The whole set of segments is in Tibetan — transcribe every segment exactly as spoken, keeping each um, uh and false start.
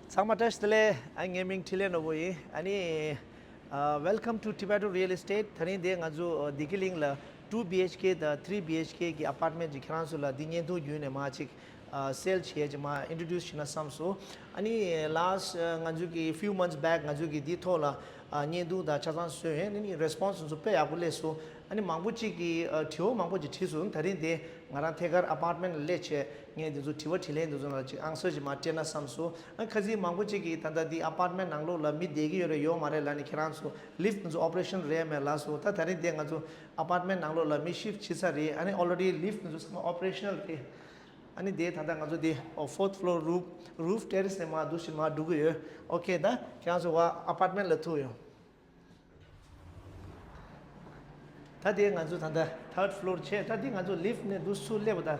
ཚང་མ་བཀྲ་ཤིས་བདེ་ལེགས། ཨ་ངའི་མིང་འཕྲིན་ལས་ནོར་བུ་ཡིན། ཨ་ནི་ཨ་Welcome to Tibeto Real Estate། དེ་རིང་འདི་ང་ཚོ་ཨ་བདེ་སྐྱིད་གླིང་ལ་two B H K དང་three B H K གི་ཨ་པར་ཊི་མེན་ཊི་ཅིག་ཁྱེད་རང་ཚོ་ལ་འདི་བརྙན་ཐུང་བརྒྱུད་ནས་མར་ཅིག་ཨ་སེལ་བྱེད་ཅིག་མར་ཨིན་ཊྲོ་ཌིའུ་སི་བྱེད་ན་བསམ་སོང་། ཨ་ནི་ལཱ་སི་ཊི་ང་ཚོ་གི་few months back ང་ཚོ་གི་འདི་ཐོག་ལ་ཨ་བརྙན་ཐུང་དང་ཆ་ཚང་བཟོས་ཡོད། ཨ་ནི་རེ་སི་པོན་སི་ཚོ་དཔེ་ཡག་པོ་སླེབས་སོང་། ཨ་ནི་མང་པོ་ཅིག་གིས་ཨ་དྲི་བ་མང་པོ་ཅིག་དྲིས་སོང་། དེ་རིང་འདི་ང་རང་ཐད་ཀར་ཨ་པར་ཊི་མེན་ཊི་ལ་སླེབས་བྱས་ངས་འདི་ཚོ་དྲི་བ་དྲིས་ལན་འདི་ཚོ་ལ་ཅིག་ཨན་སར་ཅིག་མར་སྤྲད་ན་བསམ་སོང་། ཨ་ཁ་སང་མང་པོ་ཅིག་གིས་ད་ལྟ་འདི་ཨ་པར་ཊི་མེན་ཊི་ནང་ལོགས་ལ་མི་བསྡད་ཀྱི་ཡོད་རེད་ཡོད་མ་རེད་ལབ་ནས་ཁྱེད་རང་ཚོ་ལིཕ་ཊི་འདི་ཚོ་ཨོ་པ་རེ་ཤན་རེད་མེད་ལབ་སོང་། ད་དེ་རིང་འདི་ང་ཚོ་ཨ་པར་ཊི་མེན་ཊི་ནང་ལོགས་ལ་མི་ཤིཕ་ཊི་བྱེད་ཚར་རེད། ཨ་ནི་ཨོ་ལ་རེ་ཌི་ལིཕ་ཊི་འདི་ཚོ་ཚང་མ་ཨོ་པ་རེ་ཤ་ནལ་རེད། ཨ་ནི་དེ་ད་ལྟ་ང་ཚོ་དེ་ཕོར་ཐི་ཕི་ལོར་རུཕ་རུཕ་ཊེ་རེ་སི་ནས་མར་འདུག་བཞིན་མར་འགྲོ་གི་ཡོད། ཨོ་ཁེ། ད་ཁྱེད་རང་ཚོ་བ་ཨ་པར་ཊི་མེན་ཊི་ལ་ཐུག་ཡོང་། ད་དེ་ང་ཚོ་ད་ལྟ་ཐར་ཌི་ཕི་ལོར་བྱས། ད་དེ་ང་ཚོ་ལིཕ་ཊི་ནས་འདུག་ཚུར་སླེབས་པ་ད་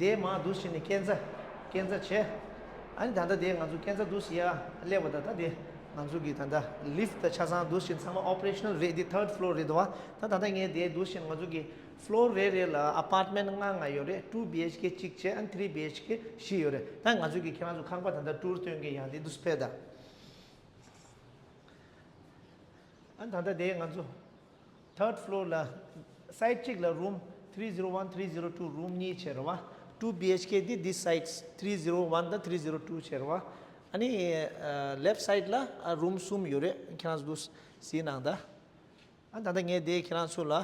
དེ་མར་འདུག་བཞིན་ནས་སྐས་འཛེག་སྐས་འཛེག་བྱས། ཨ་ནི་ད་ལྟ་དེ་ང་ཚོ་སྐས་འཛེག་འདུག་ཡར་སླེབས་པ་ད་ད་དེ་ང་ཚོ་གི་ད་ལྟ་ལིཕ་ཊི་ད་ཆ་ཚང་འདུག་བཞིན་ཚང་མ་ཨོ་པ་རེ་ཤ་ནལ་རེད། དེ་ཐར་ཌི་ཕི་ལོར་རེད་འདུག་བ། ད་ད་ལྟ་ངས་དེ་འདུག་བཞིན་ང་ཚོ་གི་ཕི་ལོར་རེ་རེ་ལ་ཨ་པར་ཊི་མེན་ཊི་ལྔ་ལྔ་ཡོད་རེད། two B H K གཅིག་བྱས། ཨ་ནི་three B H K བཞི་ཡོད་རེད། ད་ང་ཚོ་གི་ཁྱེད་རང་ཚོ་ཁང་པ་ད་ལྟ་ཊུར་སྟོན་གྱི་ཡང་དེ་འདུག་ཕེབས་ད། ཨ་ནི་ད་ལྟ་དེ་ང་ཚོ་ཐར་ཌི་ཕི་ལོར་ལ་སའིཌ་གཅིག་ལ་རུམ་three zero one three zero two རུམ་གཉིས་བྱས་རེད་བ། two B H K འདི་འདི་སའིཌ་three zero one དང་three zero two བྱས་རེད་བ། ཨ་ནི་ལེཕ་ཊི་སའིཌ་ལ་ཨ་རུམ་གསུམ་ཡོད་རེད། ཁྱེད་རང་ཚོ་འདུག་གཟིགས་གནང་ད། ཨ་ད་ལྟ་ངས་དེ་ཁྱེད་རང་ཚོ་ལ་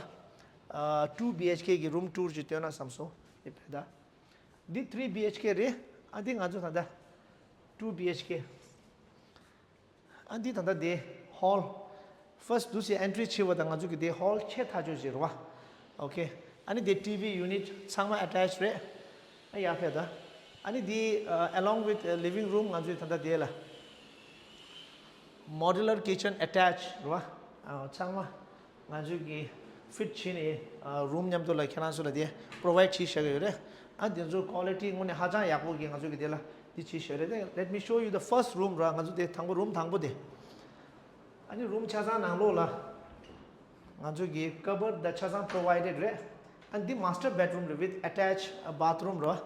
ཨ་two B H K གི་རུམ་ཊུར་ཅིག་སྟོན་ན་བསམ་སོང་། དེ་ཕེབས་ད། འདི་three B H K རེད། ཨ་འདི་ང་ཚོ་ད་ལྟ་two B H K ཨ་འདི་ད་ལྟ་དེ་ཧོལ། ཕར་སི་ཊི་འདུག་སེ་ཨེན་ཊི་རི་བྱས་པ་དང་ང་ཚོ་གི་དེ་ཧོལ་ཆེ་ཐག་ཆོད་ཅིག་རེད་བ། ཨོ་ཁེ། ཨ་ནི་དེ་ཊི་ཝི་ཡུ་ནིཊ་ཚང་མ་ཨེ་ཊེཆ་རེད། ཨ་ཡར་ཕེབས་ད། ཨ་ནི་དེ་ཨ་along with living room ང་ཚོའི་ད་ལྟ་དེ་ལ་མོ་ཌུ་ལར་ཀི་ཆན་ཨེ་ཊེཆ་རེད་བ། ཨ་ཚང་མ་ང་ཚོས་ཀྱི་ཕིཊ་བྱས་ནས་ཨ་རུམ་མཉམ་དུ་ལ་ཁྱེད་རང་ཚོ་ལ་དེ་པྲོ་བའིཌ་བྱས་བཞག་གི་ཡོད་རེད། ཨ་དེ་ཚོ་ཀོ་ལི་ཊི་དངོས་གནས་ཧ་ཅང་ཡག་པོ་གི་ང་ཚོ་གི་དེ་ལ་འདི་བྱས་བཞག་རེད། Let me show you the first room ར། ང་ཚོ་དེ་དང་པོ་རུམ་དང་པོ་དེ། ཨ་ནི་རུམ་ཆ་ཚང་ནང་ལོགས་ལ་ང་ཚོ་གི་ཀ་བར་ཌི་ཆ་ཚང་པྲོ་བའི་ཌེཌ་རེད། ཨ་ནི་འདི་མ་སི་ཊར་བེཌ་རུམ་རེད། with attached bathroom ར།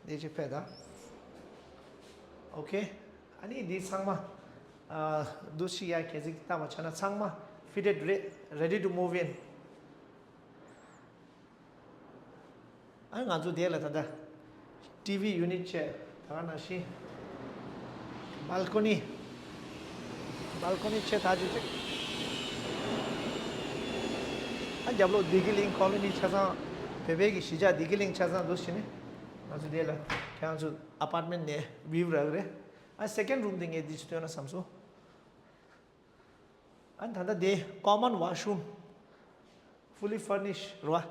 འདི་ཅིག་ཕེབས་ད། ཨོ་ཁེ། ཨ་ནི་འདི་ཚང་མ་ཨ་འདུ་ཤེས་ཡ་གལ་སྲིད་ལྟ་བ་ཆ་ན་ཚང་མ་ཕིཊ་ཌེཌ་རེད། Ready to move in། ཨ་ང་ཚོ་དེ་ལ་ད་ལྟ་ཊི་ཝི་ཡུ་ནིཊ་བྱས། ད་ག་ནང་བཞིན་བལ་ཀོ་ནི། བལ་ཀོ་ནི་ཆེ་ཐག་ཆོད་ཅིག་ཨ་རྒྱབ་ལོགས་བདེ་སྐྱིད་གླིང་ཀོ་ལོ་ནི་ཆ་ཚང་། བོད་པའི་གི་གཞིས་ཆགས་བདེ་སྐྱིད་གླིང་ཆ་ཚང་འདུག་བྱས་ནས་ང་ཚོ་དེ་ལ་ཁྱེད་རང་ཚོ་ཨ་པར་ཊི་མེན་ཊི་ནས་བིའུ་རག་གི་རེད། ཨ་སེ་ཀེན་ཌི་རུམ་དེ་ངས་འདི་ཅིག་སྟོན་ན་བསམ་སོང་། ཨ་ད་ལྟ་དེ་ཀོ་མན་ཝ་ཤི་རུམ། ཕུ་ལི་ཕར་ནིཤ་རེད་བ།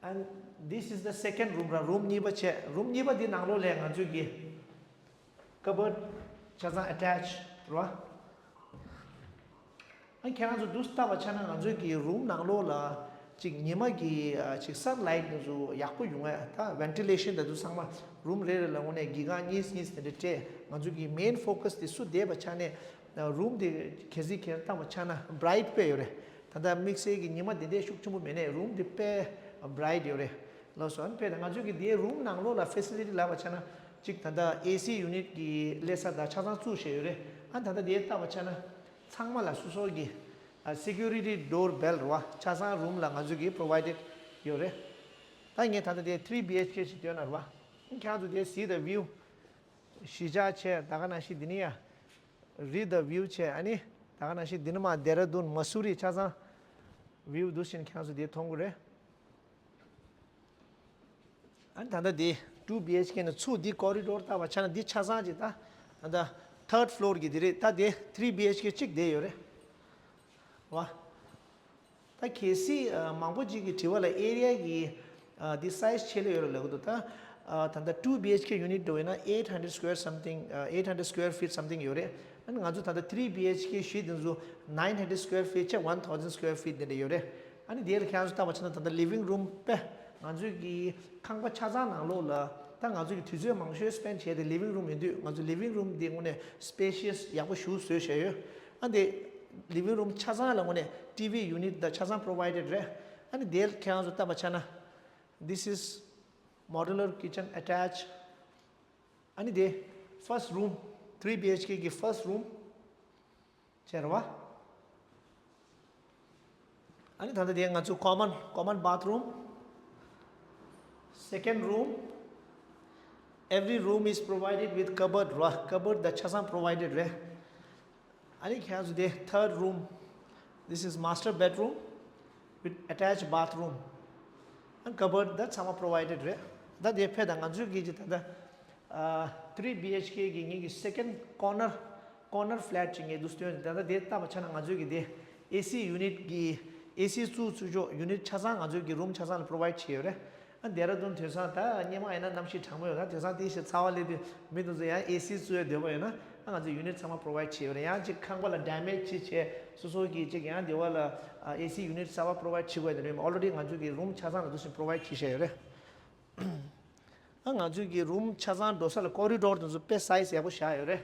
And this is the second room ར། རུམ་གཉིས་པ་བྱས། རུམ་གཉིས་པ་འདི་ནང་ལོགས་ལ་ང་ཚོས་ཀྱི་ཀ་བར་ཌི་ཆ་ཚང་ཨེ་ཊེཆ་རེད་བ། ཨ་ཁྱེད་རང་ཚོ་འདུག་ལྟ་བ་ཆ་ན་ང་ཚོའི་གི་རུམ་ནང་ལོགས་ལ་ཅིག་ཉི་མ་གི་ཨ་ཅིག་སན་ལའིཊ་འདི་ཚོ་ཡག་པོ་ཡོང་ཡ། ད་ཝེན་ཊི་ལེ་ཤན་དང་འདུག་ཚང་མ་རུམ་རེ་རེ་ལ་དངོས་གནས་གི་གང་གཉིས་གཉིས་དེ་འདྲ་སྤྲད། ང་ཚོའི་གི་མེན་ཕོ་ཀ་སི་དེ་སུ་བསྡད་པ་ཆ་ནས་རུམ་དེ་གལ་སྲིད་ཁྱེད་རང་ལྟ་བ་ཆ་ན་བྷ་རའིཊ་དཔེ་ཡོད་རེད། ད་ལྟ་དམིགས་བསལ་གི་ཉི་མ་དེ་འདྲའི་ཤུགས་ཆེན་པོ་མེད་ནའི་རུམ་དེ་དཔེ་བྷ་རའིཊ་ཡོད་རེད། ལགས་སོ། ཨ་ནི་དཔེར་ན་ང་ཚོའི་གི་དེའི་རུམ་ནང་ལོགས་ལ་ཕེ་སི་ལི་ཊི་ལབ་པ་ཆ་ན་ཅིག་ད་ལྟ་ཨེ་སི་ཡུ་ནིཊ་གི་སླེབས་ས་དང་ཆ་ཚང་བཙུགས་བཞག་ཡོད་རེད། ཨ་ནི་ད་ལྟ་དེ་ལྟ་བ་ཆ་ན་ཚང་མ་ལ་སོ་སོ་གི་ཨ་སི་ཀུ་རི་ཊི་ཌོར་བེལ་རེད་བ། ཆ་ཚང་རུམ་ལ་ང་ཚོ་གི་པྲོ་བའི་ཌེཌ་ཡོད་རེད། ད་ངས་ད་ལྟ་དེ་ཐི་རི་བི་ཨེཆ་ཀེ་ཞིག་སྟོན་ན་རེད་བ། ཁྱེད་རང་ཚོ་དེ་see the view། གཞིས་ཆགས་བྱས། ད་ག་ནང་བཞིན་འདི་ནི་ཡ་རི་ད་བིའུ་བྱས། ཨ་ནི་ད་ག་ནང་བཞིན་འདི་ནི་མ་ཌེ་ར་ཌུན་མ་སུ་རི་ཆ་ཚང་བིའུ་འདུག་བཞིན་ཁྱེད་རང་ཚོ་དེ་མཐོང་གི་རེད། ཨ་ནི་ད་ལྟ་འདི་two B H K ནས་ཚུར་འདི་ཀོ་རི་ཌོར་ལྟ་བ་ཆ་ན་འདི་ཆ་ཚང་གཅིག་ད་ད་ལྟ་ཐར་ཌི་ཕི་ལོར་གི་འདི་རེད། ད་འདི་three B H K གཅིག་བསྡད་ཡོད་རེད་བ། ད་གལ་སྲིད་ཨ་མང་པོ་ཅིག་གིས་དྲི་བ་ལ་ཨེ་རི་ཡ་གི་ཨ་འདི་སའི་ཛི་ཆེ་ལོས་ཡོད་རེད་ལབ་གི་འདུག་ད་ཨ་ད་ལྟ་two B H K ཡུ་ནིཊ་འགྲོ་ཡོད་ན་eight hundred square something ཨ་eight hundred square feet something ཡོད་རེད། ཨ་ནི་ང་ཚོ་ད་ལྟ་three B H K བཞི་འདི་ཚོ་nine hundred square feet བྱས་one thousand square feet འདི་འདྲ་ཡོད་རེད། ཨ་ནི་དེ་ལ་ཁྱེད་རང་ཚོ་ལྟ་བ་ཆ་ན་ད་ལྟ་ལི་ཝིང་རུམ་དཔེ་ང་ཚོའི་གི་ཁང་པ་ཆ་ཚང་ནང་ལོགས་ལ་ད་ང་ཚོ་གི་དུས་ཚོད་མང་ཤོས་སྤེན་བྱས་ཏེ་ལི་ཝིང་རུམ་ཡིན་དུས་ང་ཚོ་ལི་ཝིང་རུམ་འདི་དངོས་གནས་སི་པེ་ཤི་ཡས་ཡག་པོ་ཞེ་པོ་བཟོས་བཞག་ཡོད། ཨ་འདི་ལི་ཝིང་རུམ་ཆ་ཚང་ལ་དངོས་གནས་ཊི་ཝི་ཡུ་ནིཊ་དང་ཆ་ཚང་པྲོ་བའི་ཌེཌ་རེད། ཨ་ནི་དེ་ཁྱེད་རང་ཚོ་ལྟ་བ་ཆ་ན། This is modular kitchen attached. ཨ་ནི་དེ་ first room, three B H K གི first room བྱས་རེད་བ། ཨ་ནི་ད་ལྟ་དེ་ང་ཚོ་common, common bathroom, second room, every room is provided with cupboard རེད་བ། cupboard དང་ཆ་ཚང་provided རེད། ཨ་ནི་ཁྱེད་རང་ཚོ་དེ་third room, this is master bedroom with attached bathroom and cupboard དང་ཚང་མ་provided རེད། ད་དེ་ཕེབས་དང་། ང་ཚོའི་གི་ད་ལྟ་three B H K གི་ངེད་ཀྱི་second corner, corner flat ཅིག་ངས་འདུག་སྟོན། ད་ལྟ་དེ་ལྟ་བ་ཆ་ན་ང་ཚོའི་གི་དེ་A C unit གི་A C བཙུགས་བཙུགས་ཆོག unit ཆ་ཚང་ང་ཚོའི་གི་room ཆ་ཚང་ལ་provide བྱས་ཡོད་རེད། ཨ་ཌེ་ར་ཌུན་དེང་སང་ད་སྔོན་མ་ཡིན་ན་གནམ་གཤིས་གྲང་མོ་ཡོད་ན། དེང་སང་དེ་ཞིག་ཚ་བ་སླེབས་དུས་མི་དེ་ཚོ་ཡང་A C བཙུགས་ཡ་འདོད་པ་ཡོད་ན། ཨ་ང་ཚོ་unit ཚང་མ་provide བྱས་ཡོད་རེད། ཡང་ཅིག་ཁང་པ་ལ་damage ཅིག་བྱས། སོ་སོ་གི་ཅིག་ཡང་འདི་བ་ལ་ཨ་A C unit གསར་པ་provide བྱེད་དགོས་དེ་རེད། already ང་ཚོ་གི་room ཆ་ཚང་ལ་དེ་བཞིན་provide བྱས་བཞག་ཡོད་རེད། ཨ་ང་ཚོ་གི་room ཆ་ཚང་འགྲོ་ས་ལ་corridor དེ་ཚོ་དཔེ་size ཡག་པོ་བཞག་ཡོད་རེད།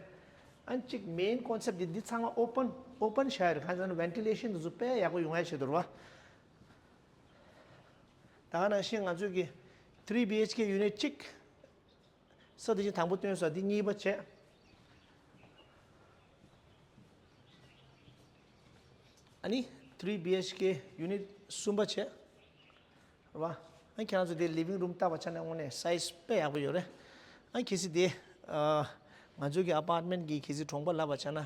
ཨ་ཅིག་main concept དེ་འདི་ཚང་མ་open, open བཞག་ཡོད་རེད། གང་ཟེར་ན་ventilation དེ་ཚོ་དཔེ་ཡག་པོ་ཡོང་ཡ་ཆེད་དུ་རེད་བ། ད་ག་ནང་བཞིན་ང་ཚོ་གི་three B H K unit གཅིག་ས་དེ་བཞིན་དང་པོ་སྟོན་སོང་། འདི་གཉིས་པ་བྱས། ཨ་ནི་three B H K unit གསུམ་པ་བྱས། རེད་བ། ཨ་ཁྱེད་རང་ཚོ་དེ་living room ལྟ་བ་ཆ་ན་དངོས་གནས་size དཔེ་ཡག་པོ་ཡོད་རེད། ཨ་གལ་སྲིད་དེ་ཨ་ང་ཚོ་གི་apartment གི་གལ་སྲིད་གྲོང་པ་ལབ་པ་ཆ་ན།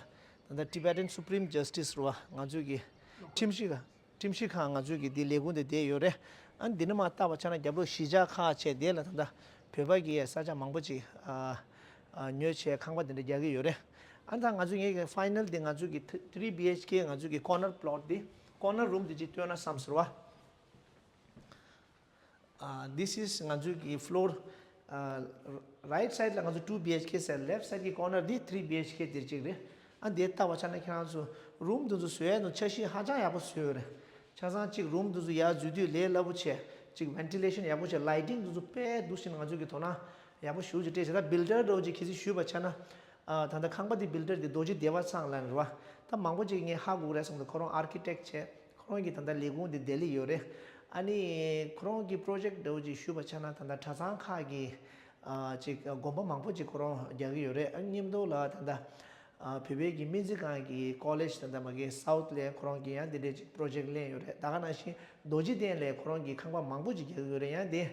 ད་ལྟ་Tibetan Supreme Justice རེད་བ། ང་ཚོ་གི་ཁྲིམས་ཞིབ་ཁང་། ཁྲིམས་ཞིབ་ཁང་ང་ཚོའི་གི་འདི་ལས་ཁུངས་དེ་བསྡད་ཡོད་རེད། ཨ་འདི་ནས་མར་ལྟ་བ་ཆ་ན་རྒྱབ་ལོགས་གཞིས་ཆགས་ཁག་བྱས། དེ་ལ་ད་ལྟ་བོད་པ་གི་ས་ཆ་མང་པོ་ཅིག་ཨ་ཨ་ཉོས་བྱས་ཁང་པ་དེ་འདྲ་རྒྱག་གི་ཡོད་རེད། ཨ་ད་ང་ཚོ་ངའི་གི་final དེ་ང་ཚོའི་གི་three B H K ང་ཚོའི་གི་corner plot དེ། corner room དེ་ཅིག་སྟོན་ན་བསམ་ཟེར་བ། ཨ་this is ང་ཚོའི་གི་floor ཨ་right side ལ་ང་ཚོ two B H K ཟེར། left side གི་corner འདི་three B H K དེ་གཅིག་རེད། ཨ་འདི་ལྟ་བ་ཆ་ན་ཁྱེད་རང་ཚོ་room དེ་ཚོ་བཟོ་ཡས་དང་འཆར་གཞི་ཧ་ཅང་ཡག་པོ་བཟོས་ཡོད་རེད། ཆ་ཚང་གཅིག་room དེ་ཚོ་ཡར་འཛུལ་དུས་ལས་སླ་པོ་བྱས། གཅིག་ventilation ཡག་པོ་བྱས། lighting དེ་ཚོ་དཔེ་འདུག་བཞིན་ང་ཚོའི་གི་དོ་སྣང་ཡག་པོ་ཞེ་པོ་ཅིག་སྤྲད་བྱས། ད་builder འདྲ་བོ་ཅིག་གལ་སྲིད་ཞུས་པ་ཆ་ན། ཨ་ད་ལྟ་ཁང་པ་འདི་builder འདི་རྡོ་རྗེ་བདེ་བ་ཚང་ལབ་ནས་རེད་བ། ད་མང་པོ་ཅིག་ངས་ཧ་གོ་གི་རེད་བསམ་འདུག་ཁོ་རང་architect བྱས། ཁོ་རང་གི་ད་ལྟ་ལས་ཁུངས་འདི་ལྡི་ལི་ཡོད་རེད། ཨ་ནི་ཁོ་རང་གི་project འདྲ་བོ་ཅིག་ཞུས་པ་ཆ་ན། ད་ལྟ་གྲྭ་ཚང་ཁག་གི་ཨ་ཅིག་དགོན་པ་མང་པོ་ཅིག་ཁོ་རང་རྒྱག་གི་ཡོད་རེད། ཨ་མཉམ་དུ་ལ་ད་ལྟ་ཨ་བོད་པའི་གི་སྨན་རྩིས་ཁང་གི་college ད་ལྟ་མ་གི་south ལ་ཁོ་རང་གི་ཡང་འདི་འདྲའི་ཅིག་project ལེན་ཡོད་རེད། ད་ག་ནང་བཞིན་རྡོ་རྗེ་གདན་ལ་ཁོ་རང་གི་ཁང་པ་མང་པོ་ཅིག་རྒྱག་གི་ཡོད་རེད། ཡང་འདི་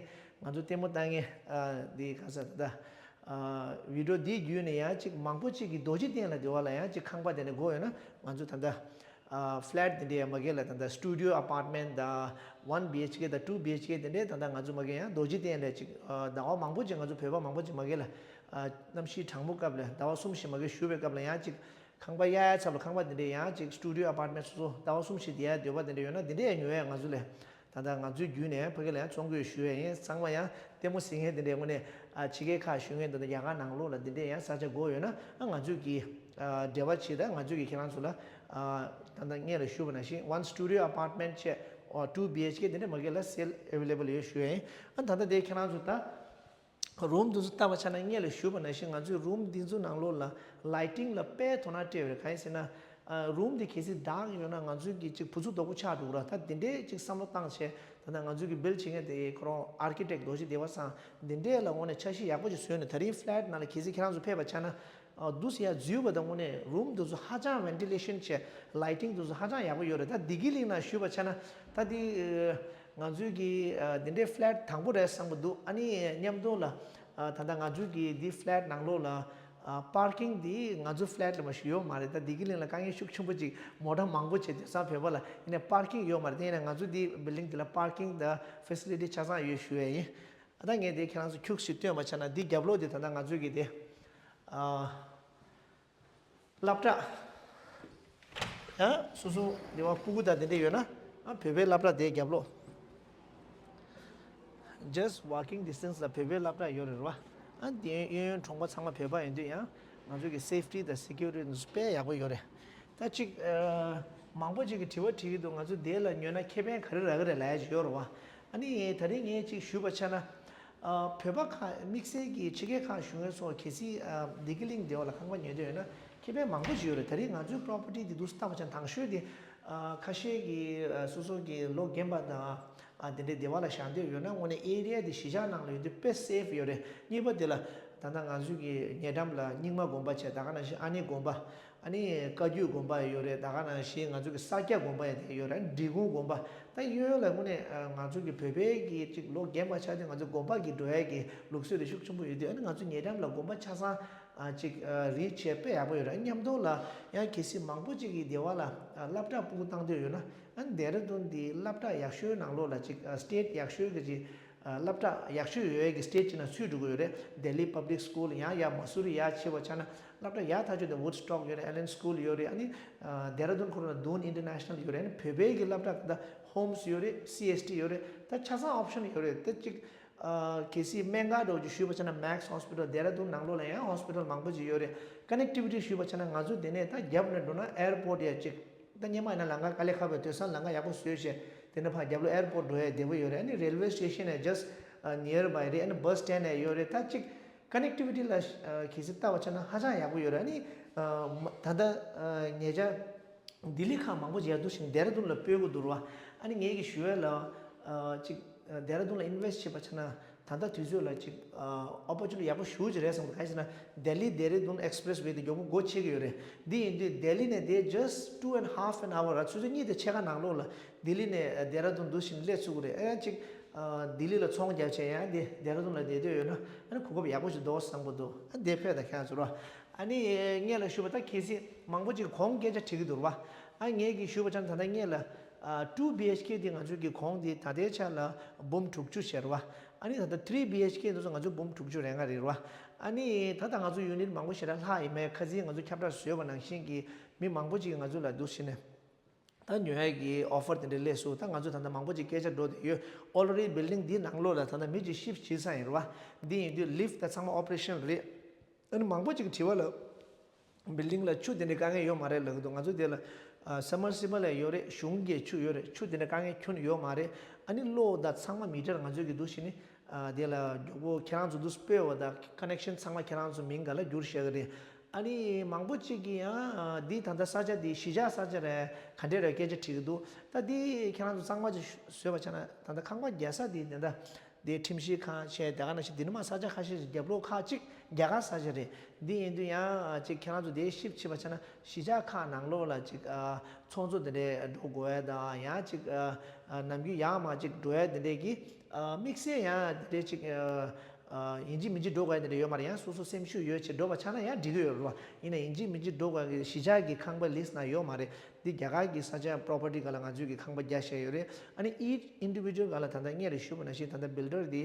ང་ཚོ་ལྟད་མོ་ལྟ་མཁན་ཨ་འདི་ག་ས་ད་ལྟ། ཨ་བི་ཌི་ཡོ་འདི་བརྒྱུད་ནས་ཡང་ཅིག་མང་པོ་ཅིག་གིས་རྡོ་རྗེ་གདན་ལ་སྡོད་པ་ལ་ཡང་ཅིག་ཁང་པ་དེ་འདྲ་དགོས་ཡོད་ན། ང་ཚོ་ད་ལྟ་ཨ་flat དེ་འདྲའི་མ་གི་ལ་ད་ལྟ་studio apartment དང་one B H K དང་two B H K དེ་འདྲའི་ད་ལྟ་ང་ཚོ་མ་གི་ཡང་རྡོ་རྗེ་གདན་ལ་ཅིག་ཨ་ཟླ་བ་མང་པོ་ཅིག་ང་ཚོ་བོད་པ་མང་པོ་ཅིག་མ་གི་ལ་ཨ་གནམ་གཤིས་གྲང་མོ་སྐབས་ལ་ཟླ་བ་གསུམ་བཞི་མ་གི་བཞུགས་པའི་སྐབས་ལ་ཡང་ཅིག་ཁང་པ་གཡར་ཡ་ཚབ་ལ་ཁང་པ་དེ་འདྲའི་ཡང་ཅིག་studio apartment སོ་སོ་ཟླ་བ་གསུམ་བཞི་དེ་ཡར་སྡོད་པ་དེ་འདྲ་ཡོད་ན། དེ་འདྲའི་ཡང་ཉོ་ཡ་ང་ཚོ་ལ། ད་ལྟ་ང་ཚོའི་བརྒྱུད་ནས་ཕ་གི་ལ་ཡང་བཙོང་དགོས་ཞུ་ཡ་ཡིན། ཚང་མ་ཡང་ལྟད་མོ་གཟིགས་མཁན་དེ་འདྲའི་དངོས་གནས་ཨ་ཕྱི་རྒྱལ་ཁག་བཞུགས་མཁན་དེ་འདྲ་རྒྱ་གར་ནང་ལོགས་ལ་དེ་འདྲའི་ཡང་ས་ཆ་དགོས་ཡོད་ན། ཨ་ང་ཚོས་ཀྱི་ཨ་འབྲེལ་བ་བྱེད། ད་ང་ཚོས་ཀྱི་ཁྱེད་རང་ཚོ་ལ་ཨ་ད་ལྟ་སྔོན་ལ་ཞུས་པ་ནང་བཞིན་one studio apartment བྱས། ཨོ་two B H K དེ་འདྲ་མ་གི་ལ་sale available ཡོད་ཞུ་ཡ་ཡིན། ཨ་ད་ལྟ་དེ་ཁྱེད་རང་ཚོ་ད་room དེ་ཚོ་ལྟ་བ་ཆ་ན་སྔོན་ལ་ཞུས་པ་ནང་བཞིན་ང་ཚོའི་room འདི་ཚོ་ནང་ལོགས་ལ་lighting ལ་དཔེ་དོ་སྣང་སྤྲད་ཡོད་རེད། གང་ཡིན་ཟེར་ན། ཨ་room དེ་གལ་སྲིད་dark ཡོད་ན་ང་ཚོའི་གི་ཅིག་བུ་ཚུགས་རྡོག་པོ་ཆགས་འགྲོ་གི་ར། ད་དེ་འདྲའི་ཅིག་བསམ་བློ་བཏང་བྱས། ད་ལྟ་ང་ཚོའི་གི་build བྱེད་མཁན་དེ་ཁོ་རང་architect རྡོ་རྗེ་བདེ་བ་ཚང་དེ་འདྲས་ལ་དངོས་གནས་འཆར་གཞི་ཡག་པོ་ཅིག་བཟོས་ནས། ད་རིང་flat ནང་ལ་གལ་སྲིད་ཁྱེད་རང་ཚོ་ཕེབས་པ་ཆ་ན། ཨ་འདུག་སེ་ཡར་འཛུལ་བ་དང་དངོས་གནས་room དེ་ཚོ་ཧ་ཅང་ventilation བྱས། lighting དེ་ཚོ་ཧ་ཅང་ཡག་པོ་ཡོད་རེད། ད་བདེ་སྐྱིད་གླིང་ནང་ཞུས་པ་ཆ་ན། ད་འདི་ང་ཚོའི་གི་ཨ་འདི་འདྲའི་flat དང་པོ་རེད་བསམ་གི་འདུག་ཨ་ནི་མཉམ་དུ་ལ་ཨ་ད་ལྟ་ང་ཚོའི་གི་འདི་flat ནང་ལོགས་ལ་ཨ་parking འདི་ང་ཚོ་flat ལ་མ་ཞིག་ཡོད་མ་རེད། ད་བདེ་སྐྱིད་གླིང་ལ་དཀའ་ངལ་ཤུགས་ཆེན་པོ་ཅིག་མོ་ཊ་མང་པོ་བྱས། དེང་སང་བོད་པ་ལ་ཡིན་ནའི་parking ཡོད་མ་རེད། དེ་ཡིན་ན་ང་ཚོ་འདི་building འདི་ལ་parking དང་facility ཆ་ཚང་ཡོད་ཞུ་ཡ་ཡིན། ཨ་ད་ངས་དེ་ཁྱེད་རང་ཚོ་ཁྱུག་ཞིག་སྟོན་པ་ཆ་ན། འདི་རྒྱབ་ལོགས་དེ་ད་ལྟ་ང་ཚོའི་གི་དེ་ཨ་སློབ་གྲྭ། ཡང་སོ་སོ་འདི་བ་སྤུ་གུ་དང་དེ་འདྲ་ཡོད་ན། ཨ་བོད་པའི་སློབ་གྲྭ་དེ་རྒྱབ་ལོགས། Just walking distance ལ་བོད་པའི་སློབ་གྲྭ་ཡོད་རེད་བ། ཨ་དེ་གཡས་གཡོན་གྲོང་པ་ཚང་མ་བོད་པ་ཡིན་དུས་ཡང་ང་ཚོ་གི་safety དང་security དེ་ཚོ་དཔེ་ཡག་པོ་ཡོད་རེད། ད་ཅིག་ཨ་མང་པོ་ཅིག་གིས་དྲི་བ་དྲི་གི་འདུག་ང་ཚོ་དེ་ལ་ཉོས་ན་ཁེ་ཕན་ག་རེ་རག་གི་རེད་ལབ་ཡ་ཅིག་ཡོད་རེད་བ། ཨ་ནི་ད་རིང་ངས་ཅིག་ཞུས་པ་ཆ་ན། ཨ་བོད་པ་ཁག་དམིགས་བསལ་གྱི་ཕྱི་རྒྱལ་ཁག་བཞུགས་མཁན་ཚོ་གལ་སྲིད་ཨ་བདེ་སྐྱིད་གླིང་སྡེ་བ་ལ་ཁང་པ་ཉོས་འདོད་ཡོད་ན་ཁེ་ཕན་མང་པོ་ཞིག་ཡོད་རེད། ད་རིང་ང་ཚོའི་property འདི་འདུག་ལྟ་བ་ཆ་ན་དང་ཤོས་དེ་ཨ་ཁ་ཤས་ཀྱིས་ཨ་སོ་སོ་གི་ལོ་རྒན་པ་དང་ཨ་དེ་འདྲའི་སྡེ་བ་ལ་བཞག་འདོད་ཡོད་ན། དངོས་གནས་area དེ་གཞིས་ཆགས་ནང་ལ་ཡོད་དུས་དཔེ་safe ཡོད་རེད། གཉིས་པ་དེ་ལ་ ད་ལྟ་ང་ཚོའི་གི་ཉེ་འགྲམ་ལ་རྙིང་མ་དགོན་པ་བྱས། ད་ག་ནང་བཞིན་ཨ་ནེ་དགོན་པ། ཨ་ནི་བཀའ་བརྒྱུད་དགོན་པ་ཡོད་རེད། ད་ག་ནང་བཞིན་ང་ཚོ་གི་ས་སྐྱ་དགོན་པ་ཡང་དེ་ཡོད་རེད། ཨ་ནི་འབྲི་གུང་དགོན་པ། ད་གཡས་གཡོན་ལ་དངོས་གནས་ང་ཚོ་གི་བོད་པའི་གི་ཅིག་ལོ་རྒན་པ་ཆགས་དུས་ང་ཚོ་དགོན་པ་གི་འགྲོ་ཡ་གི་ལུགས་སྲོལ་དེ་ཤུགས་ཆེན་པོ་ཡོད་དུས། ཨ་ནི་ང་ཚོ་ཉེ་འགྲམ་ལ་དགོན་པ་ཆ་ཚང་ཨ་ཅིག་ཨ་རིགས་བྱས་དཔེ་ཡག་པོ་ཡོད་རེད། ཨ་ནི་མཉམ་དུ་ལ་ཡང་གལ་སྲིད་མང་པོ་ཅིག་གི་སྡེ་བ་ལ་ཨ་སློབ་གྲྭ་སྤུ་གུ་བཏང་འདོད་ཡོད་ན། ཨ་ནི་ལྡེ་ར་ལྡུན་དེ་སློབ་གྲྭ་ཡག་ཤོས་ནང་ལོགས་ལ་ཅིག་ཨ་སི་ཊེཊ་ཡག་ཤོས་གི་ཅིག་ཨ་སློབ་གྲྭ་ཡག་ཤོས་ཡོད་ཡ་གི་སི་ཊེཊ་ཅིག་ནང་ཚུད་འགྲོ་གི་ཡོད་རེད། Delhi Public School ཡང་ཡ་མ་སུ་རི་ཡ་ཆེ་བ་ཆ་ན་སློབ་གྲྭ་ཡག་ཐག་ཆོད་དེ་Woodstock ཡོད་རེད། Allen School ཡོད་རེད། ཨ་ནི་ཨ་ལྡེ་ར་ལྡུན་ཁོ་རང་ལ་Doon International ཡོད་རེད། ཨ་ནི་བོད་པའི་གི་སློབ་གྲྭ་ད་ཧོམ་སི་ཡོད་རེད། སི་ཨེས་ཊི་ཡོད་རེད། ད་ཆ་ཚང་ཨོབ་ཤན་ཡོད་རེད། ད་ཅིག་ཨ་གལ་སྲིད་སྨན་ཁང་འདྲ་བོ་ཅིག་ཞུས་པ་ཆ་ན་Max Hospital ལྡེ་ར་ལྡུན་ནང་ལོགས་ལ་ཡང་ཧོ་སི་པི་ཊལ་མང་པོ་ཅིག་ཡོད་རེད། ཀ་ནེག་ཊི་བི་ཊི་ཞུས་པ་ཆ་ན་ང་ཚོ་དེ་ནས་ད་རྒྱབ་ནས་འགྲོ་ན་ཨེར་པོ་ཊི་ཡ་ཅིག་ད་སྔོན་མ་ཡིན་ན་ལམ་ཁ་དཀའ་ལས་ཁག་པའི་དུས་སང་ལམ་ཁ་ཡག་པོ་བཟོས་བྱས་དེ་ནས་ཕར་རྒྱབ་ལོགས་ཨེར་པོ་ཊི་འགྲོ་ཡ་བདེ་པོ་ཡོད་རེད། ཨ་ནི་རེལ་ཝེ་སི་ཊེ་ཤན་ཡང་ཇ་སི་ཊི་ནིར་བྷའི་རེད། ཨ་ནི་བྷ་སི་སི་ཊེན་ཌ་ཡང་ཡོད་རེད། ད་ཅིག་ཀ་ནེག་ཊི་བི་ཊི་ལ་གལ་སྲིད་ལྟ་བ་ཆ་ན་ཧ་ཅང་ཡག་པོ་ཡོད་རེད། ཨ་ནི་ད་ལྟ་ཉེ་ཆར་ལྡི་ལི་ཁག་མང་པོ་ཅིག་ཡར་འདུག་ཕྱིན་ལྡེ་ར་ལྡུན་ལ་སྤོས་དགོས་འདུག་ར་བ། ཨ་ནི་ངས་ཀྱི་ཞུ་ཡ་ལ་ཅིག་ལྡེ་ར་ལྡུན་ལ་ཨིན་ཝེ་སི་ཊི་བྱེད་པ་ཆ་ན་ད་ལྟ་དུས་ཚོད་ལ་ཅིག་ཨོ་པོར་ཅུ་ནི་ཊི་ཡག་པོ་ཞེ་པོ་ཅིག་རེད་བསམ་གི་འདུག་གང་ཡིན་ཟེར་ན་ལྡི་ལི་ལྡེ་ར་ལྡུན་ཨེག་སི་པི་རེ་སི་ཝེ་དེ་མགྱོགས་པོ་སྒོ་ཕྱེ་གི་ཡོད་རེད། འདི་ཡིན་དུས་ལྡི་ལི་ནས་དེ་just two and half an hour ར། ཆུ་ཚོད་གཉིས་དང་ཕྱེད་ཀ་ནང་ལོགས་ལ་ལྡི་ལི་ནས་ལྡེ་ར་ལྡུན་འདུག་ཕྱིན་སླེབས་ཚུགས་གི་རེད། ཨ་ཡང་ཅིག་ལྡི་ལི་ལ་ཚོང་རྒྱག་བྱས་ཡང་དེ་ལྡེ་ར་ལྡུན་ལ་བསྡད་འདོད་ཡོད་ན་ཨ་ནི་གོ་སྐབས་ཡག་པོ་ཞིག་འདུག་བསམ་གི་འདུག་ཨ་འདི་ཕེབས་དང་ཁྱེད་རང་ཚོ་ར། ཨ་ནི་སྔོན་ལ་ཞུས་པ་ད་གལ་སྲིད་མང་པོ་ཅིག་གོང་སྐད་ཆ་དྲིས་ཀྱི་འདུག་ར་བ། ཨ་ངས་ཀྱིས་ཞུས་པ་ཆ་ན་ད་ལྟ་སྔོན་ལ་two B H K དེ་ང་ཚོའི་གི་གོང་དེ་ད་ལྟའི་ཆ་ལ་འབུམ་དྲུག་ཅུ་བྱས་ར་བ། ཨ་ནི་ད་ལྟ་three B H K དེ་ཚོ་ང་ཚོ་འབུམ་དྲུག་ཅུ་རེ་ལྔ་རེད་ར་བ། ཨ་ནི་ད་ལྟ་ང་ཚོ་ཡུ་ནིཊ་མང་པོ་ཞེ་དྲག་ལྷག་ཡིན་མེད། ཁ་སང་ང་ཚོ་ཁྱབ་བསྒྲགས་བཟོས་པ་ནང་བཞིན་གྱི་མི་མང་པོ་ཅིག་ང་ཚོ་ལ་འདུག་བྱས་ནས་ད་ཉོ་ཡ་གི་ཨོ་ཕར་དེ་འདྲ་སླེབས་སོང་། ད་ང་ཚོ་ད་ལྟ་མང་པོ་ཅིག་སྐད་ཆ་འགྲོ་བསྡད་ཡོད། Already building འདི་ནང་ལོགས་ལ་ད་ལྟ་མི་ཅིག་ཤིབ་བྱེད་ས་ཡིན་ར་བ། འདི་ཡིན་དུས་ལིཕ་ད་ཚང་མ་ཨོ་པ་རེ་ཤན་རེད། ཨ་ནི་མང་པོ་ཅིག་གི་དྲི་བ་ལ། བིལ་ཌིང་ལ་ཆུ་དེ་འདྲའི་དཀའ་ངལ་ཡོད་མ་རེད་ལབ་ཀྱི་འདུག་ང་ཚོ་དེ་ལ་ཨ་སབ་མར་སི་བལ་ཡང་ཡོད་རེད། གཞུང་གི་ཆུ་ཡོད་རེད། ཆུ་དེ་འདྲའི་དཀའ་ངལ་ཁྱོན་ནས་ཡོད་མ་རེད། ཨ་ནི་གློག་དང་ཚང་མ་མི་ཊར་ང་ཚོས་ཀྱི་འདུག་བྱས་ནས་ཨ་དེ་ལ་མགྱོགས་པོ་ཁྱེད་རང་ཚོ་འདུག་སྤོས་པ་དང་ཀ་ནེག་ཤན་ཚང་མ་ཁྱེད་རང་ཚོ་མིང་ག་ལ་བསྒྱུར་བཞག་གི་རེད། ཨ་ནི་མང་པོ་ཅིག་གིས་ཡང་ཨ་འདི་ད་ལྟ་ས་ཆ་འདི་གཞིས་ཆགས་ས་ཆ་རེད། ག་འདྲས་རེད་སྐད་ཆ་དྲིས་ཀྱི་འདུག་ད་འདི་ཁྱེད་རང་ཚོ་གཙང་མ་ཅིག་བཟོས་པ་ཆ་ན་ད་ལྟ་ཁང་པ་རྒྱག་ས་འདི་དེ་འདྲ། དེ་ཁྲིམས་ཞིབ་ཁང་བྱས་དེ་ག་ནང་བཞིན་དེ་ནི་མ་ས་ཆ་ཁ་ཤས་ཤིག་རྒྱབ་ལོགས་ཁག་ཅིག་རྒྱ་གར་ས་ཆ་རེད། འདི་ཡིན་དུས་ཡང་ཅིག་ཁྱེད་རང་ཚོ་དེ་ཤིབ་བྱེད་པ་ཆ་ན་གཞིས་ཆགས་ཁག་ནང་ལོགས་ལ་ཅིག་ཨ་ཚོང་ཚོ་དེ་འདྲས་འགྲོ་དགོས་ཡ་དང་ཡང་ཅིག་ཨ་ཨ་ནམ་རྒྱུན་ཡར་མར་ཅིག་འགྲོ་ཡ་དེ་འདྲས་ཀྱི་ཨ་དམིགས་བསལ་ཡང་དེ་འདྲས་ཅིག་ཨ་ཨ་ཡིན་གཅིག་མིན་གཅིག་འགྲོ་དགོས་ཡ་དེ་འདྲས་ཡོད་མ་རེད། ཡང་སོ་སོ་སེམས་ཤུགས་ཡོད་ཅིག་འགྲོ་བ་ཆ་ན་ཡང་འགྲིག་གི་ཡོད་རེད་བ། ཡིན་ན་ཡིན་གཅིག་མིན་གཅིག་འགྲོ་དགོས་ཡ་གི་གཞིས་ཆགས་ཀྱི་ཁང་པ་ལིས་ནང་ཡོད་མ་རེད། འདི་རྒྱ་གར་གྱི་ས་ཆ་པོ་རོ་པར་ཊི་སྒང་ལ་ང་ཚོས་ཀྱི་ཁང་པ་རྒྱག་བཞག་ཡོད་རེད། ཨ་ནི་each individual སྒང་ལ་ད་ལྟ་སྔོན་ལ་ཞུས་པ་ནང་བཞིན་ད་ལྟ་བིལ་ཌར་འདི་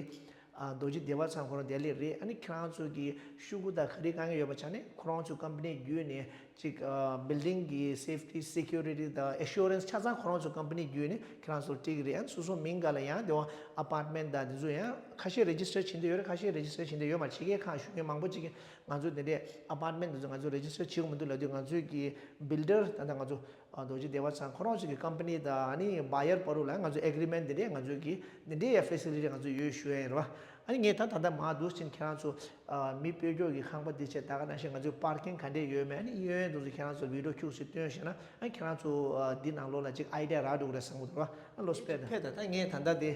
ཨ་རྡོ་རྗེ་བདེ་བ་ཚང་ཁོ་རང་ལྡི་ལི་རེད། ཨ་ནི་ཁྱེད་རང་ཚོ་གི་ཤོག་གུ་དང་ག་རེ་དཀའ་ངལ་ཡོད་པ་ཆ་ནས་ཁོ་རང་ཚོ་ཀམ་པ་ནི་བརྒྱུད་ནས་ཅིག་ཨ་བིལ་ཌིང་གི་སེབ་ཊི་སི་ཀུ་རི་ཊི་དང་ཨེ་ཤུ་རན་སི་ཆ་ཚང་ཁོ་རང་ཚོ་ཀམ་པ་ནི་བརྒྱུད་ནས་ཁྱེད་རང་ཚོར་སྤྲད་ཀྱི་རེད། ཨ་ནི་སོ་སོ་མིང་སྒང་ལ་ཡང་དེ་བ་ཨ་པར་ཊི་མེན་ཊི་དང་དེ་ཚོ་ཡང་ཁ་ཤས་རེ་ཇི་སི་ཊར་བྱེད་འདོད་ཡོད་རེད། ཁ་ཤས་རེ་ཇི་སི་ཊར་བྱེད་འདོད་ཡོད་མ་རེད། ཕྱི་རྒྱལ་ཁག་བཞུགས་མཁན་མང་པོ་ཅིག་གིས་ང་ཚོ་དེ་འདྲས་ཨ་པར་ཊི་མེན་ཊི་དེ་ཚོ་ང་ཚོ་རེ་ཇི་སི་ཊར་བྱེད་དགོས་མི་འདུག་ལབ་དུས་ང་ཚོའི་གི་བིལ་ཌར་ད་ལྟ་ང་ཚོ་ཨ་རྡོ་རྗེ་བདེ་བ་ཚང་ཁོ་རང་ཚོ་གི་ཀམ་པ་ནི་དང་ཨ་ནི་བ་ཡར་བར་དུ་ལ་ང་ཚོ་ཨེ་གི་རི་མེན་ཊི་འདི་འདྲས་ང་ཚོ་གི་འདི་འདྲས་ཡ་ཕེ་སི་ལི་ཊི་ང་ཚོ་ཡོད་ཞུ་ཡ་ཡིན་རེད་བ། ཨ་ནི་ངས་ད་ད་ལྟ་མར་འདུག་ཕྱིན་ཁྱེད་རང་ཚོ་ཨ་མི་སྤོས་སྐྱོར་གྱི་ཁང་པ་འདི་བྱས་ད་ག་ནང་བཞིན་ང་ཚོའི་པར་ཀིང་ག་འདྲས་ཡོད་མེད་ཨ་ནི་གཡས་གཡོན་དུ་ཚོ་ཁྱེད་རང་ཚོ་བི་ཌི་ཡོ་ཁྱུག་ཙམ་སྟོན་ཤེས་ན་ཨ་ཁྱེད་རང་ཚོ་ཨ་འདི་ནང་ལོགས་ལ་ཅིག་ཨའི་ཌི་ཡ་རག་འགྲོ་གི་རེད་བསམ་གི་འདུག་ར། ཨ་བློ་སྤེལ་ད། ཕེབས་ད་ད་ངས་ད་ལྟ་འདི་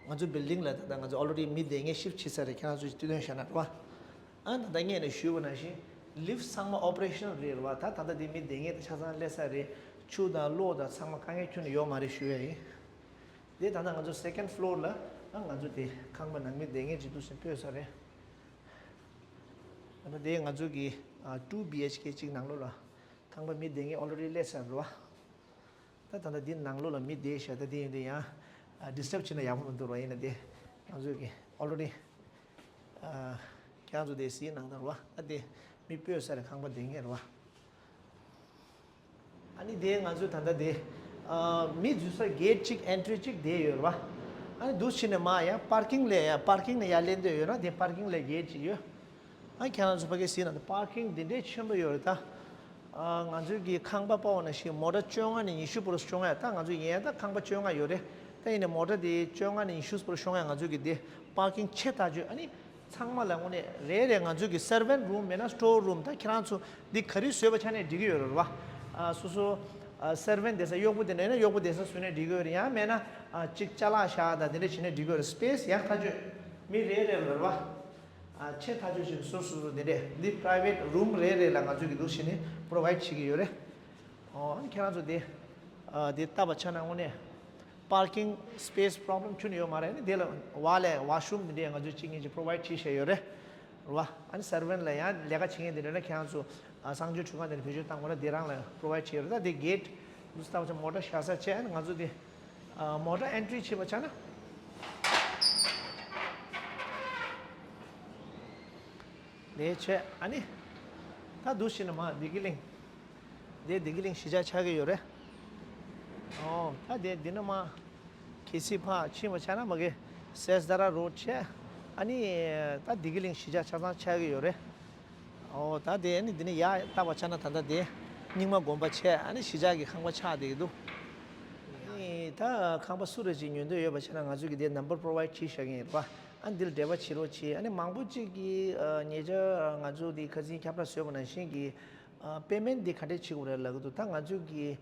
ང་ཚོ་བིལ་ཌིང་ལ་ད་ལྟ་ང་ཚོ་ཨོ་ལ་རེ་ཌི་མི་བསྡད་མཁན་ཤིབ་ཊི་བྱས་ཚར་རེད། ཁྱེད་རང་ཚོ་ཅིག་སྟོན་ཤེས་ན་ར། ཨ་ད་ལྟ་ངས་ནས་ཞུས་པ་ནང་བཞིན་ལིཕ་ཚང་མ་ཨོ་པ་རེ་ཤ་ནལ་རེད་ར་བ། ད་ད་ལྟ་འདི་མི་བསྡད་མཁན་ད་ཆ་ཚང་སླེབས་ཚར་རེད། ཆུ་དང་གློག་དང་ཚང་མ་དཀའ་ངལ་ཁྱོན་ནས་ཡོད་མ་རེད་ཞུ་ཡ་ཡིན། དེ་ད་ལྟ་ང་ཚོ་སེ་ཀེན་ཌི་ཕི་ལོར་ལ་ཨ་ང་ཚོ་དེ་ཁང་པ་ནང་མི་བསྡད་མཁན་ཅིག་འདུག་ཟེར་སྤོས་ཚར་རེད། ད་ལྟ་དེ་ང་ཚོ་གི་ཨ་ཊུ་བི་ཨེཆ་ཀེ་གཅིག་ནང་ལོགས་ལ་ཁང་པ་མི་བསྡད་མཁན་ཨོ་ལ་རེ་ཌི་སླེབས་ཚར་རེད་བ། ད་ད་ལྟ་འདི་ནང་ལོགས་ལ་མི་བསྡད་ཤག་ད་དེ་ཡིན་དུས་ཡང་ཨ་ཌི་སི་ཊརབ་བྱས་ན་ཡག་པོ་མི་འདུག་ར། ཡིན་ན་དེ་ང་ཚོས་ཀྱི་ཨོ་ལ་རེ་ཌི་ཨ་ཁྱེད་རང་ཚོ་དེ་གཟིགས་གནང་དང་ར་བ། ད་དེ་མི་སྤོས་ཚར་རེད། ཁང་པ་བསྡད་མཁན་ར་བ། ཨ་ནི་དེ་ང་ཚོས་ད་ལྟ་དེ་ཨ་མི་འཛུལ་ས་གེ་ཊི་གཅིག་ཨེན་ཊི་རི་གཅིག་དེ་ཡོད་ར་བ། ཨ་ནི་འདུག་ཕྱིན་ནས་མར་ཡང་པར་ཀིང་ལ་ཡང་པར་ཀིང་ནས་ཡར་སླེབས་འདོད་ཡོད་ན་དེ་པར་ཀིང་ལ་གེ་ཊི་གཅིག་ཡོད། ཨ་ཁྱེད་རང་ཚོ་ཕ་གི་གཟིགས་ན་པར་ཀིང་འདི་འདྲའི་ཆེན་པོ་ཡོད་རེད་ད། ཨ་ང་ཚོའི་གི་ཁང་པ་པ་བོ་ནང་བཞིན་མོ་ཊ་བཅོ་ལྔ་ནས་ཉི་ཤུ་བར་དུ་བཅོ་ལྔ་ཡ། ད་ང་ཚོ་ཡན་ད་ཁང་པ་བཅོ་ལྔ་ཡོད་རེད། ད་ཡིན་ནའི་མོ་ཊ་དེ་བཅོ་ལྔ་ནས་ཉི་ཤུ་བར་དུ་བཅོ་ལྔ་ཡ་ང་ཚོའི་གི་དེ་པར་ཀིང་ཆེ་ཐག་ཆོད། ཨ་ནི་ཚང་མ་ལ་དངོས་གནས་རེ་རེ་ང་ཚོའི་གི་སར་ཝེན་ཊི་རུམ་མེད་ན་སི་ཊོར་རུམ་ད་ཁྱེད་རང་ཚོ་འདི་ག་རེ་བཟོས་པ་ཆ་ནས་འགྲིག་གི་ཡོད་རེད་བ། ཨ་སོ་སོ་ཨ་སར་ཝེན་ཊི་བསྡད་ས་གཡོག་པོ་བསྡད་ན་ཡིན་ན་གཡོག་པོ་བསྡད་ས་བཟོས་ནས་འགྲིག་གི་ཡོད་རེད། ཡང་མེད་ན་ཨ་གཅིག་ཅ་ལག་བཞག་ད་དེ་འདྲ་བྱས་ནས་འགྲིག་གི་ཡོད་རེད། སི་པེ་སི་ཡག་ཐག་ཆོད། མི་རེ་རེ་ལ་རེད་བ། ཨ་ཆེ་ཐག་ཆོད་ཅིག་སོ་སོ་སོ་དེ་འདྲས་འདི་private room་རེ་རེ་ལ་ང་ཚོས་ཀྱི་འདུག་བྱས་ནས་provide་བྱེད་ཀྱི་ཡོད་རེད། ཨོ་ཨ་ནི་ཁྱེད་རང་ཚོ་དེ་ཨ་དེ་ལྟ་བ་ཆ་ན་དངོས་གནས་parking space problem་ཁྱོན་ནས་ཡོད་མ་རེད། ཨ་ནི་དེ་ལ་བ་ལས་washroom་དེ་འདྲས་ང་ཚོས་གཅིག་གཉིས་ཅིག་provide་བྱེད་བཞག་ཡོད་རེད། རེད་བ། ཨ་ནི་servant་ལ་ཡང་ལས་ཀ་བྱེད་མཁན་དེ་འདྲས་ན་ཁྱེད་རང་ཚོ་ཨ་གསང་སྤྱོད་ཁྲུས་ཁང་དེ་ནས་བེད་སྤྱོད་བཏང་དགོས་ན་དེ་རང་ལ་provide་བྱེད་ཡོད་རེད། ད་དེ་gate་འདུག་ལྟ་བ་ཆ་མོ་ཊ་བཞག་ས་བྱས། ཨ་ནི་ང་ཚོ་དེ་ཨ་མོ་ཊ་entry་བྱེད་པ་ཆ་ན། ལས་བྱས་ཨ་ནི། ད་འདུག་བྱས་ན་མ་བདེ་སྐྱིད་གླིང་། དེ་བདེ་སྐྱིད་གླིང་གཞིས་ཆགས་ཆགས་ཀྱི་ཡོད་རེད། ཨོ་ད་དེ་འདི་ན་མ་གལ་སྲིད་ཕར་ཕྱིན་པ་ཆ་ན་མ་གི་སེར་སྡ་ར་road་བྱས། ཨ་ནི་ད་བདེ་སྐྱིད་གླིང་གཞིས་ཆགས་ཆ་ཚང་ཆགས་ཀྱི་ཡོད་རེད། ཨོ་ད་དེ་ཨ་ནི་འདི་ནས་ཡར་ལྟ་བ་ཆ་ན་ད་ལྟ་དེ་རྙིང་མ་དགོན་པ་བྱས། ཨ་ནི་གཞིས་ཆགས་ཀྱི་ཁང་པ་ཆགས་བསྡད་ཀྱི་འདུག་ཨ་ནི་ད་ཁང་པ་སུ་རེ་ཅིག་ཉོ་འདོད་ཡོད་པ་ཆ་ན་ང་ཚོས་ཀྱི་དེ་number་provide་བྱེད་བཞག་གི་ཡིན་རེད་པ། ཨ་འདིར་འབྲེལ་བ་བྱེད་རོགས་གྱིས། ཨ་ནི་མང་པོ་ཅིག་གིས་ཨ་ཉེ་ཆར་ང་ཚོ་འདི་ཁ་སང་ཁྱབ་བསྒྲགས་བཟོས་པ་ནང་བཞིན་གྱི་ཨ་payment་འདི་ག་འདྲས་བྱེད་དགོས་རེད་ལབ་ཀྱི་འདུག་ད་ང་ཚོ་གི་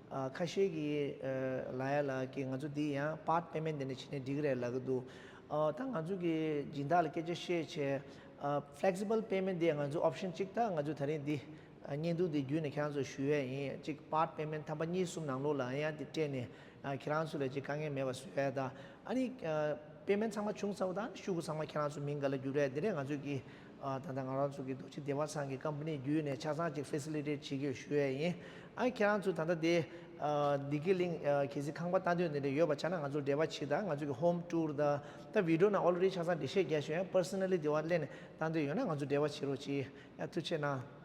ཨ་ཁ་ཤས་ཀྱིས་ཨ་ལབ་ཡ་ལ་གི་ང་ཚོ་འདི་ཡང་part payment་འདི་ནས་བྱས་ནས་འགྲིག་གི་རེད་ལབ་ཀྱི་འདུག་ཨ་ད་ང་ཚོ་གི་སྦྱིན་བདག་ལ་སྐད་ཆ་བཤད་བྱས་ཨ་flexible payment་འདི་ང་ཚོ་option་གཅིག་ད་ང་ཚོ་ད་རིང་འདི་ཨ་བརྙན་ཐུང་འདི་བརྒྱུད་ནས་ཁྱེད་རང་ཚོར་ཞུ་ཡས་ཡིན། གཅིག་part payment་ཐམ་པ་གཉིས་གསུམ་ནང་ལོགས་ལ་ཡང་འདི་སྤྲད་ནས་ཨ་ཁྱེད་རང་ཚོ་ལ་ཅིག་དཀའ་ངལ་མེད་པ་བཟོ་ཡས་དང་། ཨ་ནི་ཨ་payment་ཚང་མ་བྱུང་ཚར་བ་དང་ཤོག་གུ་ཚང་མ་ཁྱེད་རང་ཚོ་མིང་ག་ལ་བསྒྱུར་ཡས་དེ་འདྲས་ང་ཚོ་གི་ཨ་ད་ལྟ་ང་རང་ཚོ་གི་རྡོ་རྗེ་བདེ་བ་ཚང་གི་company་བརྒྱུད་ནས་ཆ་ཚང་ཅིག་facilitate་བྱེད་ཀྱི་ཞུ་ཡས་ཡིན། ཨ་ཁྱེད་རང་ཚོ་ད་ལྟ་དེ་ཨ་བདེ་སྐྱིད་གླིང་ཨ་གལ་སྲིད་ཁང་པ་ལྟ་འདོད་འདི་འདྲས་ཡོད་པ་ཆ་ན་ང་ཚོར་འབྲེལ་བ་བྱེད་དང་། ང་ཚོ་གི་home tour་དང་ད་video་ནང་already་ཆ་ཚང་འགྲེལ་བཤད་རྒྱག་ཤོག་ཡང་personally་དེ་བ་སླེབས་ནས་ལྟ་འདོད་ཡོད་ན་ང་ཚོར་འབྲེལ་བ་བྱེད་རོགས་གྱིས། ཡ་ཐུགས་རྗེ་གནང་།